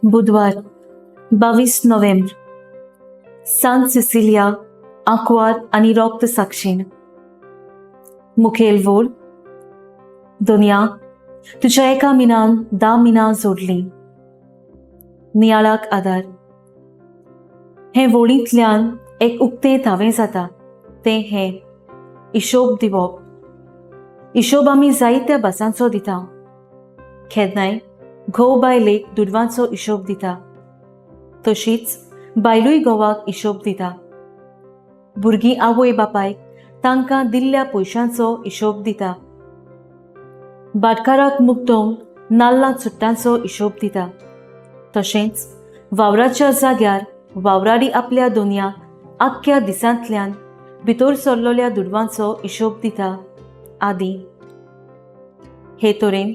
बुधवार 22 नोव्हेंब्र. सांत सिसिलिया आंकवार आनी रोक्त साक्षीण. मुखेल वोळ. दुनिया तुज्या एका मिनान 10 मिनां जोडलीं. नियाळाक आदार. हें वोळींतल्यान एक उक्तें थावें जाता तें हें हिशोब दिवप. हिशोब आमी जायत्या भासांचो दिता. केन्नाय घोव बायलेक दुडवांचो हिशोब दिता, तशीच बायलूय घोवाक हिशोब दिता. भुरगीं आवय बापायक तांकां दिल्ल्या पयशांचो हिशोब दिता. भाटकाराक मुक्तोंक नाल्लां चुट्टांचो हिशोब दिता. तशेंच वावराच्या जाग्यार वावराडी आपल्या दोनयाक आख्ख्या दिसांतल्यान भितर सरलोल्या दुडवांचो हिशोब दिता आदी. हे तरेन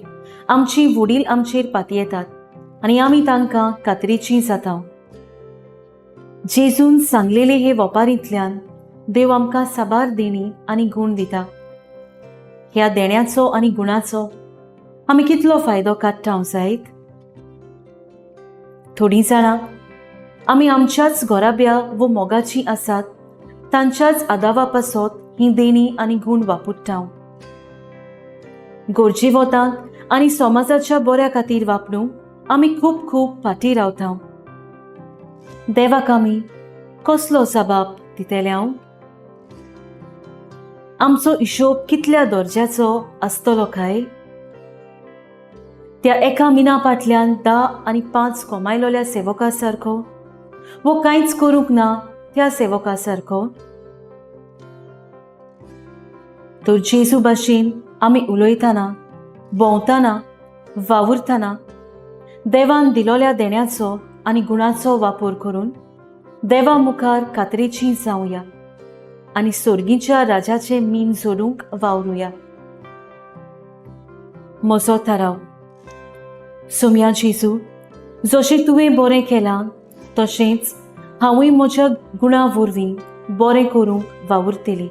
आमची वडील आमचेर पातयेतात आनी आमी तांकां कातरीचीं जाता. जेजून सांगलेले हे वपारींतल्यान देव आमकां साबार देणी आनी गूण दिता. ह्या देण्याचो आनी गुणाचो आमी कितलो फायदो काडटा जायत? थोडीं जाणां आमी आमच्याच घराब्या वो मोगाचीं आसात तांच्याच आदावा पासत ही देणी आनी गूण वापरता. गरजेवंतांक आनी समाजाच्या बऱ्या खातीर वापरूंक आमी खूब खूब फाटीं रावता. देवाक आमी कसलो जबाब दितले हांव? आमचो हिशोब कितल्या दर्ज्याचो आसतलो काय? त्या एका मिना फाटल्यान 10 आनी 5 कमायलोल्या सेवका सारको वो कांयच करूंक ना त्या सेवका सारको? तर जेजू भाशेन आमी उलयतना, भोंवतना, वावुरतना देवान दिलोल्या देण्याचो आनी गुणाचो वापर करून देवा मुखार कातरेची जावया आनी सोर्गीच्या राजाचें मीन जोडूंक वावरुया. म्हजो थाराव. सोमया जेजू, जशें तुवें बरें केलां तशेंच हांवूय म्हज्या गुणा वरवीं बरें करूंक वावुरतली.